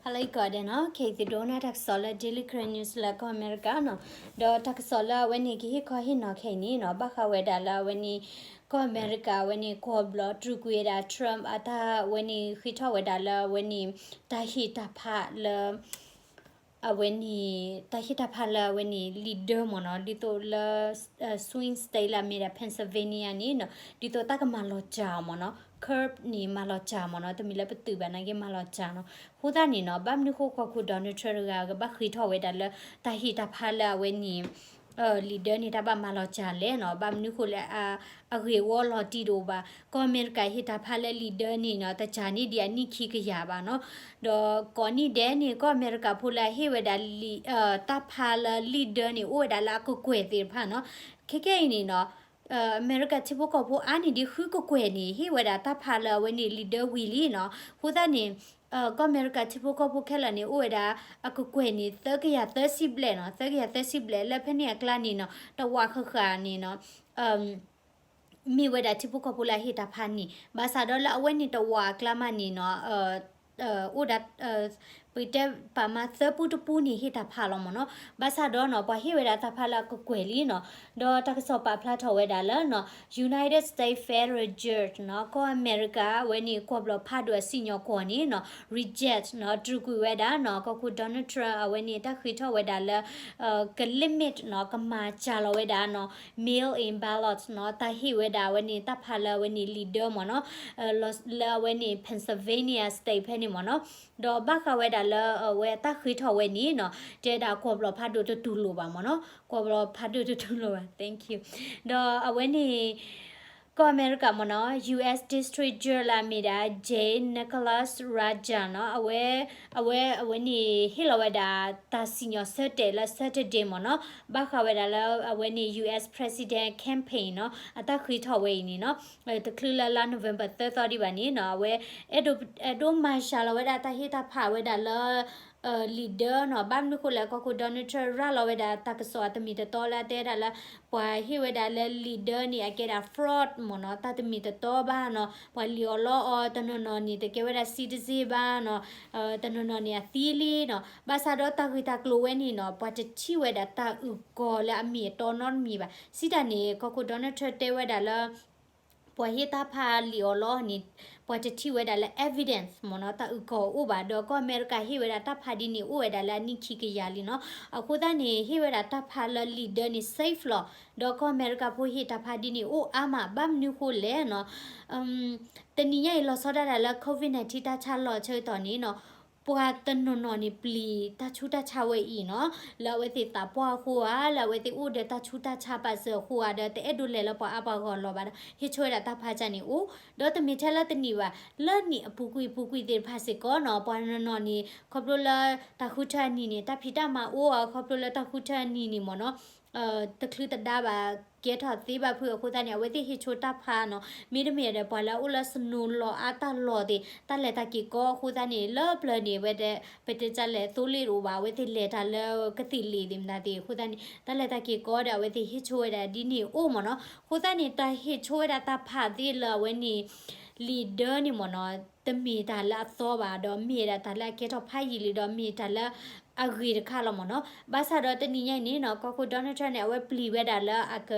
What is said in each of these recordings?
ဟါလၢအဂ့ၤကိးဂၤဒဲးနီၤ, ခဲအံၤသုဒိကနၣ်တၢ်ကစီၣ်လၢ Daily Karen News လၢကီၢ်အမဲရကၤနီၤ, ဒီးတၢ်ကစီၣ်လၢအဝဲန့ၣ်ကဟ့ၣ်ခီဟ့ၣ်နီၤခဲအံၤန့ၣ်နီၤ, ဘၣ်ဃးဝဲဒၣ်လၢအဝဲန့ၣ် ကီၢ်အမဲရကၤအဝဲန့ၣ် ကီၢ်ဘျီးတြူာ်ကွံာ်ဝဲဒၣ် Trump အတၢ်ဝဲန့ၣ်ဃ့ထီၣ်ဝဲဒၣ်လၢအဝဲန့ၣ် တၢ်ဟ့ၣ်တၢ်ဖးလၢ အဝဲန့ၣ် တၢ်ဟ့ၣ်တၢ်ဖးလၢအဝဲန့ၣ် leader မ့ၢ်နီၤ, ဒ်သိးလၢ swing state လၢအမ့ၢ်ဒၣ် Pennsylvania န့ၣ်နီၤ, ဒ်သိးတၢ်ကမၤလီၤစှၤအီၤမ့ၢ်နီၤ, curb န့ၣ်မၤလီၤစှၤမ့ၢ်နီၤ, တမ့ၢ်လၢပတုာ်ဘၣ်နာ်က့ မၤလီၤစှၤနီၤ. အဃိသတးန့ၣ်နီၤ, ဘၣ်မနုၤဃိကီၢ်ခိၣ် Donald Trump တဂၤကဘၣ်ဃ့ထီၣ်ဝဲဒၣ်လၢ တၢ်ဟ့ၣ်တၢ်ဖးလၢအဝဲန့ၣ် leader န့ၣ် တၢ်ဘၣ်မၤလီၤစှၤလဲၣ်နီၤ, ဘၣ်မနုၤဃိလဲၣ်, အဂ့ၢ်ဝီလီၤတံၢ်တအိၣ်ဘၣ်, ကီၢ်အမဲရကၤဟ့ၣ်တၢ်ဖးလၢ leader န့ၣ်နီၤ, တစှၤန့ၢ်ဒံးအနံၣ်ခံကယၤဘၣ်နီၤ. ဒီးကိးနံၣ်ဒဲးန့ၣ် ကီၢ်အမဲရကၤဖိလၢအဟ့ၣ်ဝဲဒၣ် တၢ်ဖးလၢ leader န့ၣ် အိၣ်ဝဲဒၣ်လၢအကကွဲၢ်သ့ၣ်တဖၣ်နီၤ. ခဲကနံၣ်အံၤန့ၣ်နီၤ, အမဲရကၤထံဖိကီၢ်ဖိအါန့ၢ်ဒံးဃုကကွဲၢ်န့ၣ် ဟ့ၣ်ဝဲဒၣ်တၢ်ဖးလၢအဝဲန့ၣ် leader ဝံၤလံနီၤ. အဃိသတးန့ၣ် ကီၢ်အမဲရကၤထံဖိကီၢ်ဖိခဲလၢာ်န့ၣ် အိၣ်ဝဲဒၣ်အကကွဲၢ်န့ၣ် သၢကယၤသၢဆံဘျဲၣ်နီၤ, သၢကယၤသၢဆံဘျဲၣ် လၢဖဲန့ၣ်အကျါန့ၣ်နီၤ, တဝးဃၣ်ဃၣ်န့ၣ်နီၤ မ့ၢ်ဝဲဒၣ်ထံဖိကီၢ်ဖိလၢအဟ့ၣ်တၢ်ဖးန့ၣ်, ဘၣ်ဆၣ်ဒီးလၢအဝဲန့ၣ်တဝးအကျါမးန့ၣ်နီၤ, အိၣ်ဒၣ် ပတဲပာ်မးသၢပူတပူန့ၣ်ဟ့ၣ်တၢ်ဖးလီၤမ့ၢ်နီၤ. ဘၣ်ဆၣ်ဒီးနီၤ ပှၤဟ့ၣ်ဝဲဒၣ်တၢ်ဖးလၢအကကွဲၢ်လံနီၤ. ဒီးတၢ်ကစီၣ်ပာ်ဖျါထီၣ်ဝဲဒၣ်လၢနီၤ United States Federal Judge နီၤ, ကီၢ်အမဲရကၤ အဝဲန့ၣ် ကီၢ်ဘျီးဖးဒိၣ်အစံၣ်ညီၣ်ကွီၢ်န့ၣ်နီၤ reject နီၤ, တြူာ်ကွံာ်ဝဲဒၣ်နီၤ ကီၢ်ခိၣ် Donald Trump အဝဲန့ၣ် တၢ်ဃ့ထီၣ်ဝဲဒၣ်လၢ က limit နီၤ, ကမၤစှၤလီၤဝဲဒၣ်နီၤ mail in ballots နီၤ, တၢ်ဟ့ၣ်ဝဲဒၣ်အဝဲန့ၣ် တၢ်ဖးလၢအဝဲန့ၣ် leader မ့ၢ်နီၤ, လၢအဝဲန့ၣ် Pennsylvania State ဖဲန့ၣ်မ့ၢ်နီၤ. ဒီးဘၣ်ဃးဝဲဒၣ်လၢအဝဲတၢ်ဃ့ထီၣ်ဝဲန့ၣ်နီၤ, တဲဒၣ်ကီၢ်ဘျီးဖးဒိၣ်တတူၢ်လိာ်ဘၣ်မ့ၢ်နီၤ, ကီၢ်ဘျီးဖးဒိၣ်တတူၢ်လိာ်ဘၣ်, thank you. ဒီးအဝဲန့ၣ် ကီၢ်အမဲရကၤမ့ၢ်နီၤ, U S District Judge လၢအမ့ၢ်ဒၣ် J Nicholas Raja နီၤ, အဝဲ အဝဲ အဝဲန့ၣ် ဟ့ၣ်လီၤဝဲဒၣ်တၢ်စံၣ်ညီၣ်ဆၢတဲာ်လၢ Saturday မ့ၢ်နီၤ, ဘၣ်ဃးဝဲဒၣ်လၢအဝဲန့ၣ် U S President Campaign နီၤ, အတၢ်ဃ့ထီၣ်ဝဲအံၤန့ၣ်နီၤ, တချုးလၢလါ November သၢသီဒံးဘၣ်န့ၣ်နီၤ, အဝဲ အဲၣ်ဒိးမၤစှၤလီၤဝဲဒၣ်တၢ်ဟ့ၣ်တၢ်ဖးဝဲဒၣ်လၢ leader နီၤ, ဘၣ်မနုၤဃိလဲၣ် ကီၢ်ခိၣ် Donald Trump ရၤလီၤဝဲဒၣ်တၢ်ကစီၣ်အတမံၤတတီလၢအတဲဒၣ်လၢ ပှၤဟ့ၣ်ဝဲဒၣ်လၢ leader န့ၣ် အကဲဒၣ် fraud မ့ၢ်နီၤ, တၢ်တမံၤတတီဘၣ်နီၤ, ပှၤလံၣ်အီၣ်လီအီၤ တနီၤနီၤန့ၣ် တကဲဝဲဒၣ် citizen ဘၣ်နီၤ, တနီၤနီၤန့ၣ် အသံလံနီၤ, ဘၣ်ဆၣ်ဒီးတၢ်ဂ့ၢ်တၢ်ကျိၤဝဲန့ၣ်နီၤ, ပှၤတထံၣ်ဝဲဒၣ်တၢ်အုၣ်ကီၤလၢအမ့ၢ်အတီနီတမံၤဘၣ်. စံးတၢ်န့ၣ် ကီၢ်ခိၣ် Donald Trump တဲဝဲဒၣ်လၢ ပှၤဟ့ၣ်တၢ်ဖးလံၣ်အီၣ်လီအီၤန့ၣ် ပှၤတထံၣ်ဝဲဒၣ်လၢ evidence မ့ၢ်နီၤ, တၢ်အုၣ်ကီၤအိၣ်ဘၣ်, ဒီးကီၢ်အမဲရကၤဟ့ၣ်ဝဲဒၣ်တၢ်ဖးဒ်န့ၣ်အိၣ်ဝဲဒၣ်လၢအနံၣ်ခံကယၤလံနီၤ. အဃိသတးန့ၣ် ဟ့ၣ်ဝဲဒၣ်တၢ်ဖးလၢ leader န့ၣ် safe လီၤ, ဒီးကီၢ်အမဲရကၤဖိဟ့ၣ်တၢ်ဖးဒ်န့ၣ်အိၣ်အါမး, ဘၣ်မနုၤဃိလဲၣ်နီၤ, တနံၤညါအံၤလီၤဆီဒၣ်တၢ်လၢ COVID nineteen တၢ်ဆါလီၤဆၢကတီၢ်န့ၣ်နီၤ, ပှၤတနီၤနီၤန့ၣ် ပျံၤတၢ်ဆူးတၢ်ဆါဝဲအံၤနီၤ, လၢအဝဲသ့ၣ်သးပှၢ်အဃိဧါ, လၢအဝဲသ့ၣ်အိၣ်ဒီးတၢ်ဆူးတၢ်ဆါပာ်စၢၤအဃိဧါ, ဒီးတအဲၣ်ဒိးလဲၤလၢပှၤအါပှၤဂီၢ်လီၤဘၣ်ဒီး ဟ့ၣ်ဆိဝဲဒၣ်တၢ်ဖးကၢ်န့ၣ်အိၣ်, ဒီးတမ့ၢ်ထဲလၢတနံၤဘၣ်, လၢနံၣ်အပူၤကွံာ်ပူၤကွံာ်သ့ၣ်တဖၣ်စ့ၢ်ကီးနီၤ, ပှၤနီၤနီၤန့ၣ် ခီဖျိလၢတၢ်ဃုထၢအနံၤန့ၣ် တၢ်ဖံးတၢ်မၤအိၣ်ဧါ, ခီဖျိလၢတၢ်ဃုထၢအနံၤန့ၣ်မ့ၢ်နီၤ တချုးတဒါဘၣ် ကဲထီၣ်သ့ဘၣ်ဖုးအဃိသတးန့ၣ် အဝဲသ့ၣ်ဟ့ၣ်ဆိတၢ်ဖးနီၤ, မ့တမ့ၢ်ဒီးပှၤလၢအအိၣ်လၢ snow လီၤအါတၢ်လီၢ်သ့ၣ် တၢ်လဲၤတၢ်က့ၤကီအဃိသတးန့ၣ် လၢပျၢၤန့ၣ် အဝဲသ့ၣ် ပတဲတၢ်လဲၤသိလ့ၣ်တအိၣ်ဘၣ်, အဝဲသ့ၣ်လဲၤတၢ်လၢကသံၣ်လ့ၣ်သ့ၣ်မတၤသ့ၣ်အဃိသတးန့ၣ် တၢ်လဲၤတၢ်က့ၤကီဒီး အဝဲသ့ၣ်ဟ့ၣ်ဆိဝဲဒၣ်ဒ်န့ၣ်အိၣ်မ့ၢ်နီၤ, အဃိသတးန့ၣ် တၢ်ဟ့ၣ်ဆိဝဲဒၣ်တၢ်ဖးသ့ၣ်လၢအဝဲန့ၣ် leader န့ၣ်မ့ၢ်နီၤ တမ့ၢ်တၢ်လၢအသီဘၣ်ဒီး မ့ၢ်ဒၣ်တၢ်လၢအကဲထီၣ်ဖးယံာ်လံဒီး မ့ၢ်တၢ်လၢအဂ့ၤတခါလီၤမ့ၢ်နီၤ. ဘၣ်ဆၣ်ဒီးတနံၤညါအံၤန့ၣ်နီၤ ကီၢ်ခိၣ် Donald Trump န့ၣ် အဝဲပျံၤဝဲဒၣ်လၢ အက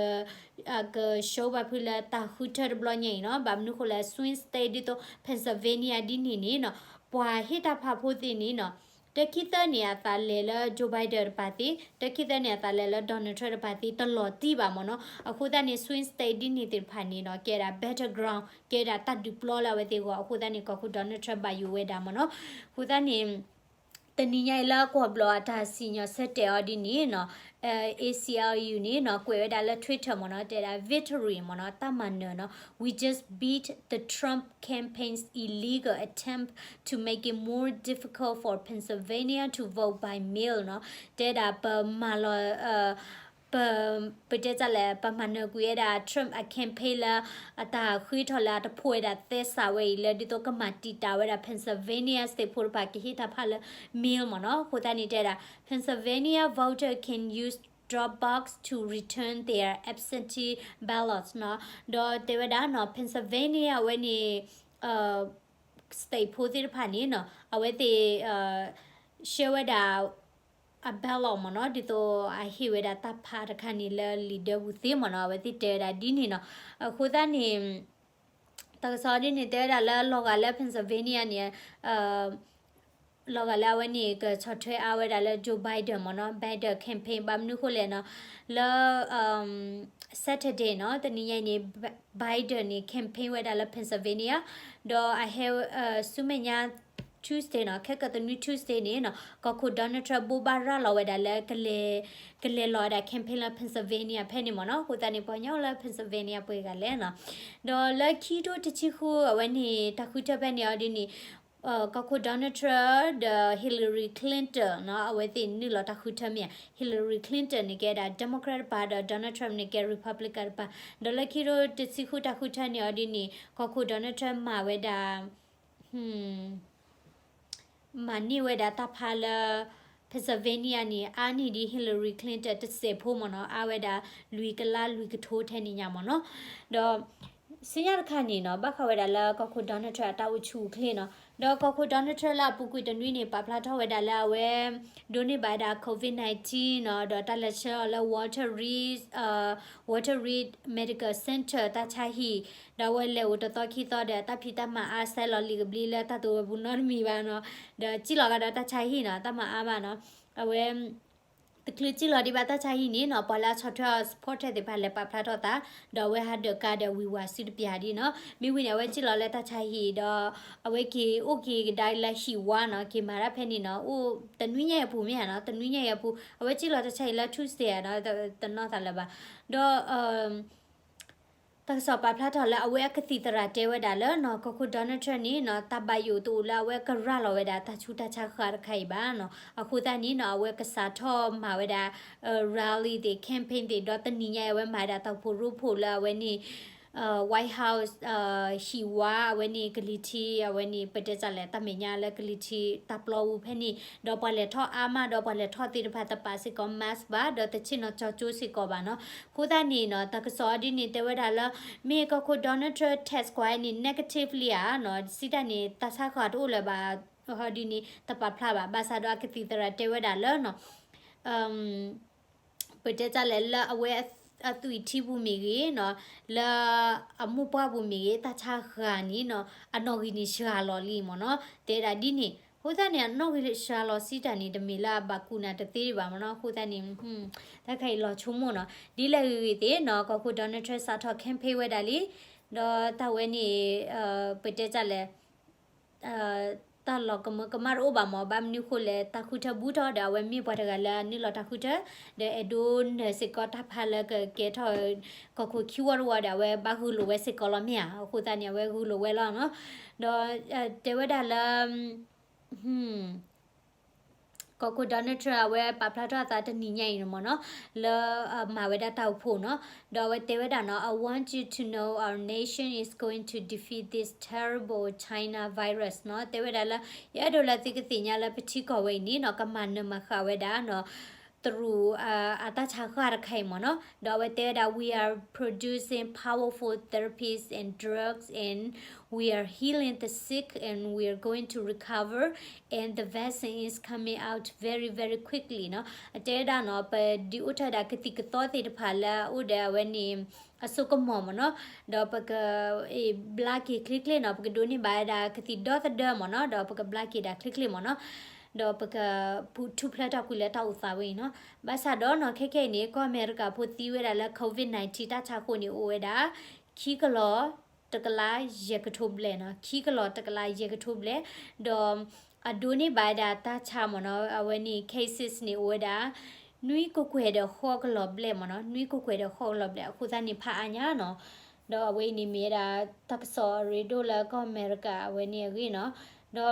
show ဘၣ်ဖုးလၢတၢ်ဃုထၢတဘျီညါအံၤနီၤ, ဘၣ်မနုၤဃိလၢ swing state ဒ်သိး Pennsylvania ဒ်န့ၣ်န့ၣ်နီၤ, ပှၤဟ့ၣ်တၢ်ဖးဖိသ့ၣ်န့ၣ်နီၤ တခံသၢန့ၣ် အသးလဲၤလၢ Joe Biden တပၤသ့, တခံသၢန့ၣ် အသးလဲၤလၢ Donald Trump တပၤသ့ တလီၤတံၢ်ဘၣ်မ့ၢ်နီၤ. အဃိသတးန့ၣ် swing state ဒ်န့ၣ်သ့ၣ်တဖၣ်န့ၣ်နီၤ ကဲဒၣ် battleground ကဲဒၣ်တၢ်ဒုးပျီလၢအဝဲသ့ၣ်အဂီၢ်, အဃိသတးန့ၣ် ကီၢ်ခိၣ် Donald Trump ဘၣ်ယိၣ်ဝဲဒၣ်မ့ၢ်နီၤ. အဃိသတးန့ၣ် တနံၤညါအံၤလၢကွီၢ်ဘျီၣ်အတၢ်စံၣ်ညီၣ်ဆၢတဲာ်အီၤဒ်န့ၣ်နီၤ A C L U န့ၣ်နီၤ ကွဲးဝဲဒၣ်လၢ Twitter မ့ၢ်နီၤ တဲဒၣ် victory မ့ၢ်နီၤ တၢ်မၤနၢၤနီၤ we just beat the Trump campaign's illegal attempt to make it more difficult for Pennsylvania to vote by mail နီၤ, တဲဒၣ်ပမၤလီၤ ပ ပတဲတၢ်လဲၣ် ပမၤနၢၤကွံာ်ဝဲဒၣ် Trump အ campaign လၢ အတၢ်ဃ့ထီၣ်လၢအတဖိးဝဲဒၣ်သဲစးဝဲအံၤ လၢဒ်သိးကမၤတံာ်တာ်ဝဲဒၣ် Pennsylvania state ဖိတဖၣ်ကဟ့ၣ်တၢ်ဖးလၢ mail မ့ၢ်နီၤ. အဃိသတးန့ၣ်တဲဒၣ် Pennsylvania voter can use drop box to return their absentee ballots နီၤ. ဒီးတဲဝဲဒၣ်နီၤ Pennsylvania အဝဲန့ၣ် state ဖိသ့ၣ်တဖၣ်န့ၣ်နီၤ အဝဲသ့ၣ် ဆှၢဝဲဒၣ် အ ballot မ့ၢ်နီၤ ဒ်သိးအဟ့ၣ်ဝဲဒၣ်တၢ်ဖးတခါန့ၣ်လၢလံာ်ဒၢပူၤသ့မ့ၢ်နီၤ အဝဲသ့ၣ်တဲဝဲဒၣ်ဒ်န့ၣ်နီၤ. အဃိသတးန့ၣ် တၢ်ကစီၣ်ဒ်န့ၣ် တဲဝဲဒၣ်လၢလီၤဂာ်လၢ Pennsylvania န့ၣ် လီၤဂာ်လၢအဝဲန့ၣ် ကဆီၣ်ထွဲအါဝဲဒၣ်လၢ Joe Biden မ့ၢ်နီၤ Biden campaign ဘၣ်မနုၤဃိလဲၣ်နီၤ လၢ Saturday နီၤ တနံၤညါအံၤန့ၣ် Biden န့ၣ် campaign ဝဲဒၣ်လၢ Pennsylvania ဒီးအဟဲ ဆူမဲာ်ညါ Tuesday နီၤ ခဲကတနွံ Tuesday န့ၣ်နီၤ ကီၢ်ခိၣ် Donald Trump ဘိးဘၣ်ရၤလီၤဝဲဒၣ်လၢ ကလဲၤလီၤဝဲဒၣ် campaign လၢ Pennsylvania ဖဲန့ၣ်မ့ၢ်နီၤ. အဃိသတးန့ၣ် ပှၤကညီလၢ Pennsylvania ပှဲၤဂၤလဲၣ်နီၤ ဒီးလၢခံထိတဆံဃုအဝဲန့ၣ် တၢ်ဃုထၢဖဲန့ၣ်အီၤဒ်န့ၣ် ကီၢ်ခိၣ် Donald Trump ဒီး Hillary Clinton နီၤ အဝဲသ့ၣ်နုာ်လီၤတၢ်ဃုထၢမ့ၢ်ဧါ. Hillary Clinton န့ၣ်ကဲဒၣ် Democrat တပၤ ဒီး Donald Trump န့ၣ်ကဲ Republican တပၤ ဒီးလၢခံထိတဆံဃုတၢ်ဃုထၢန့ၣ်အီၤဒ်န့ၣ် ကီၢ်ခိၣ် Donald Trump မၤဝဲဒၣ် မၤန့ၢ်ဝဲဒၣ်တၢ်ဖးလၢ Pennsylvania န့ၣ် အါန့ၢ်ဒံး Hillary Clinton တစဲးဖိမ့ၢ်နီၤ အါဝဲဒၣ်လွံၢ်ကလးလွံၢ်ကထိထဲန့ၣ်ညါမ့ၢ်နီၤ. ဒီး ဆူညါတခါန့ၣ်နီၤ ဘၣ်ဃးဝဲဒၣ်လၢကီၢ်ခိၣ် Donald Trump အတၢ်အိၣ်ဆူၣ်အိၣ်ချ့နီၤ ဒီးကီၢ်ခိၣ် Donald Trump လၢအပူၤကွံာ်တနွံန့ၣ် ပာ်ဖျါထီၣ်ဝဲဒၣ်လၢအဝဲ ဒိးန့ၢ်ဘၣ်ဝဲဒၣ် COVID nineteen နီၤ ဒီးတၢ်လဲၤဆှၢအီၤလၢ Walter Reed Walter Reed Medical Center တၢ်ဆါဟံၣ် ဒီးအဝဲလဲၤအိၣ်တသီခံသီဒီး တၢ်ဖံးတၢ်မၤအါဆဲးလီၤလံာ်ကဘျံးလၢတၢ်တိာ်ဝဲပူၤနီတမံၤဘၣ်နီၤ, ဒီးစံၣ်လီၤကဒီးတၢ်ဆါဟံၣ်နီၤ, တၢ်မၤအါဘၣ်နီၤ, အဝဲ တချုးစံၣ်လီၤဒံးဘၣ်တၢ်ဆါဟံၣ်န့ၣ်နီၤ ပှၤလၢအဆီၣ်ထွဲအီၤ supporter သ့ၣ်တဖၣ်လဲၤပာ်ဖျါထီၣ်သး, ဒီးအဝဲဟးဒၢးကါဒီးဝံၤဝဲစုတပျၢ်ဒ်နီၤ, မ့ၢ်ဝံၤန့ၣ် အဝဲစံၣ်လီၤလၢတၢ်ဆါဟံၣ်ဒီး အဝဲက့ၤအိၣ်က့ၤကဒါလၢဟံၣ်ဝါနီၤ, က့ၤမၤတၢ်ဖဲန့ၣ်နီၤ, အိၣ်တနွံညါအံၤအပူၤမ့ၢ်ဧါနီၤ, တနွံညါအံၤအပူၤ အဝဲစံၣ်လီၤတၢ်ဆါဟံၣ်လၢ Tuesday ဧါနီၤ, တနီၣ်သးလၢၤဘၣ်, ဒီး တၢ်ကစီၣ်ပာ်ဖျါထီၣ်လၢအဝဲအကသံၣ်သရၣ်တဲဝဲဒၣ်လၢနီၤ ကီၢ်ခိၣ် Donald Trump န့ၣ်နီၤ တၢ်ဘၣ်ယိၣ်တအိၣ်လၢအဝဲကရၤလီၤဝဲဒၣ်တၢ်ဆူးတၢ်ဆါဃာ်တခါအံၤဘၣ်နီၤ, အဃိသတးန့ၣ်နီၤ အဝဲကစးထီၣ်မၤဝဲဒၣ် rally သ့ၣ် campaign သ့ၣ် ဒီးတနံၤညါအံၤ အဝဲမၤဝဲဒၣ်တၢ်အိၣ်ဖှိၣ်ရိဖှိၣ်လၢအဝဲန့ၣ် White House ဟံၣ်ဝါအဝဲန့ၣ် ကလံၤထံး အဝဲန့ၣ် ပတဲတၢ်လဲၣ် တၢ်မဲာ်ညါလၢကလံၤထံးတၢ်ပျီပူၤဖဲန့ၣ်, ဒီးပှၤလဲၤထီၣ်အါမးဒီးပှၤလဲၤထီၣ်သ့ၣ်တဖၣ်တပာ်စ့ၢ်ကီး mask ဘၣ်, ဒီးတဆ့ၣ်နီၤကၠီကၠိစ့ၢ်ကီးဘၣ်နီၤ, အဃိသတးန့ၣ်နီၤ တၢ်ကစီၣ်အီၤဒ်န့ၣ် တဲဝဲဒၣ်လၢ မ့ၢ်ကီၢ်ခိၣ် Donald Trump test ကွၢ်န့ၣ် negative လံဧါနီၤ, စံးတၢ်န့ၣ် တၢ်ဆါဃာ်တအိၣ်လၢၤဘၣ်, အီၤဒ်န့ၣ် တပာ်ဖျါဘၣ်, ဘၣ်ဆၣ်ဒီးအကသံၣ်သရၣ်တဲဝဲဒၣ်လၢနီၤ ပတဲတၢ်လဲၣ်လၢအဝဲအသွံၣ်ထံပူၤမ့ၢ်ဂ့ၤနီၤ, လၢအမိၢ်ပှၢ်ပူၤမ့ၢ်ဂ့ၤ တၢ်ဆါဃာ်န့ၣ်နီၤ အနီၣ်ဂံၢ်န့ၣ်စှၤလီၤလံမ့ၢ်နီၤ, တဲဒၣ်ဒ်န့ၣ်, အဃိသတးန့ၣ် အနီၣ်ဂံၢ်စှၤလီၤစံးတၢ်န့ၣ် တမ့ၢ်လၢအဘၣ်ကူၣ်နၤတသ့ဒံးဘၣ်မ့ၢ်နီၤ, အဃိသတးန့ၣ် တၢ်ခါအံၤလီၤဆိကမိၣ်နီၤ, ဒ်လဲၣ်ဂ့ၤဂ့ၤသ့ၣ်နီၤ ကီၢ်ခိၣ် Donald Trump စးထီၣ် campaign ဝဲဒၣ်လံ, ဒီးတၢ်ဝဲန့ၣ် ပတဲတၢ်လဲၣ် တၢ်လီၤကမၢကမၣ်တအိၣ်ဘၣ်မ့ၢ်, ဘၣ်မနုၤဃိလဲၣ် တၢ်ဃုထၢဘူးထီၣ်ဒီး အဝဲမ့ၢ်ပှၤတဂၤလၢအနုာ်လီၤတၢ်ဃုထၢ, ဒီးအဲၣ်ဒိးနၢၤစ့ၢ်ကီးတၢ်ဖးလၢကကဲထီၣ် ကီၢ်ခိၣ်ခံဝီတဝီဒီး အဝဲဘၣ်ဂုာ်လိာ်ဝဲစ့ၢ်ကီးလီၤမ့ၢ်ဧါ, အဃိသတးန့ၣ် အဝဲဂုာ်လိာ်ဝဲလီၤနီၤ, ဒီးတဲဝဲဒၣ်လၢ ကီၢ်ခိၣ် Donald Trump အဝဲပာ်ဖျါထီၣ်အသးတနံၤညါအံၤန့ၣ်မ့ၢ်နီၤ, လၢမၤဝဲဒၣ်တၢ်အိၣ်ဖှိၣ်နီၤ, ဒီးအဝဲတဲဝဲဒၣ်နီၤ I want you to know our nation is going to defeat this terrible China virus နီၤ, တဲဝဲဒၣ်လၢ ယအဲၣ်ဒိးလၢသုကသ့ၣ်ညါလၢပထံကီၢ်ဝဲအံၤန့ၣ်နီၤ ကမၤနၢၤမၤဃာ်ဝဲဒၣ်နီၤ တရူး အတၢ်ဆါဃာ်တခါအံၤမ့ၢ်နီၤ, ဒီးအဝဲတဲဝဲဒၣ် we are producing powerful therapies and drugs and we are healing the sick and we are going to recover and the vaccine is coming out very very quickly နီၤ, အတဲဝဲဒၣ်နီၤ ပဒုးအိၣ်ထီၣ်ဝဲဒၣ်ကသံၣ်ကသီသ့ၣ်တဖၣ်လၢအအိၣ်ဒီးအဝဲန့ၣ် အစိကမီၤမ့ၢ်နီၤ, ဒီးပက ဘျါက့ၤချ့ချ့နီၤ, ပကဒိးန့ၢ်ဘၣ်ဝဲဒၣ်ကသံၣ်ဒီသဒၢမ့ၢ်နီၤ, ဒီးပကဘျါက့ၤဒၣ်ချ့ချ့မ့ၢ်နီၤ, ဒီးပကထူၣ်ဖျဲးထီၣ်ကွံာ်လၢတၢ်အိၣ်သးဝဲအံၤနီၤ, ဘၣ်ဆၣ်ဒီးနီၤ ခဲခဲအံၤန့ၣ် ကီၢ်အမဲရကၤဖိသံဝဲဒၣ်လၢ COVID nineteen တၢ်ဆါဃိန့ၣ် အိၣ်ဝဲဒၣ် ခံကလီၤတကလးယဲၢ်ကထိဘျဲၣ်နီၤ, ခံကလီၤတကလးယဲၢ်ကထိဘျဲၣ်, ဒီးအဒိးန့ၢ်ဘၣ်ဝဲဒၣ်တၢ်ဆါမ့ၢ်နီၤ, အဝဲန့ၣ် cases န့ၣ် အိၣ်ဝဲဒၣ် နွံကကွဲၢ်ဒီးဃိးကလီၤဘျဲၣ်မ့ၢ်နီၤ, နွံကကွဲၢ်ဒီးဃိးကလီၤဘျဲၣ်, အဃိသတးန့ၣ် ဖးအါညါနီၤ, ဒီးအဝဲအံၤန့ၣ်မ့ၢ်ဝဲဒၣ် တၢ်ကစီၣ်အရ့ဒိၣ်လၢကီၢ်အမဲရကၤအဝဲန့ၣ်အဂ့ၢ်နီၤ, ဒီး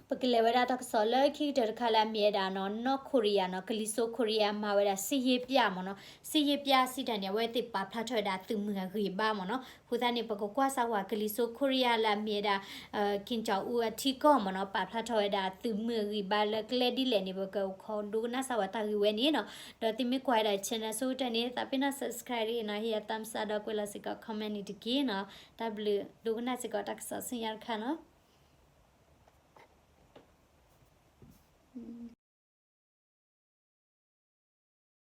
ပကလဲၤဝဲဒၣ်တၢ်ကစီၣ်လၢခံကတၢၢ်တခါလၢအမ့ၢ်ဝဲဒၣ်နီၤ, နီၢ်ခိရံယါနီၤ, ကလံၤစိးခိရံယါမၤဝဲဒၣ် စစ်ရေးပြ မ့ၢ်နီၤ, စစ်ရေးပြ စံးတၢ်န့ၣ် အဝဲသ့ၣ်ပာ်ဖျါထီၣ်ဝဲဒၣ်သုးမုၢ်အဂံၢ်အဘါမ့ၢ်နီၤ, အဃိသတးန့ၣ် ပကကွၢ်စၢ်ဝဲကလံၤစိးခိရံယါလၢအမ့ၢ်ဝဲဒၣ် ကင်မ်ၠၣ်အူအထံကီၢ်မ့ၢ်နီၤ, ပာ်ဖျါထီၣ်ဝဲဒၣ်သုးမုၢ်အဂံၢ်အဘါလၢကျဲဒ်လဲၣ်န့ၣ် ပကဒိကနၣ်စၢ်ဝဲတၢ်ဂ့ၢ်ဝဲန့ၣ်နီၤ, ဒီးသုမ့ၢ်ကွၢ်ဝဲဒၣ် channel ဆိကတၢၢ်န့ၣ် သးပ့ၤနီၣ် subscribe နီၤ, ဟ့ၣ်ယၤ thumbs up ဒီးကွဲးလီၤစ့ၢ်ကီး comment န့ၣ်တက့ၢ်နီၤ, တၢ်ဘျုး ဒိကနၣ်စ့ၢ်ကီးတၢ်ကစီၣ်ဆူညါတခါနီၤ.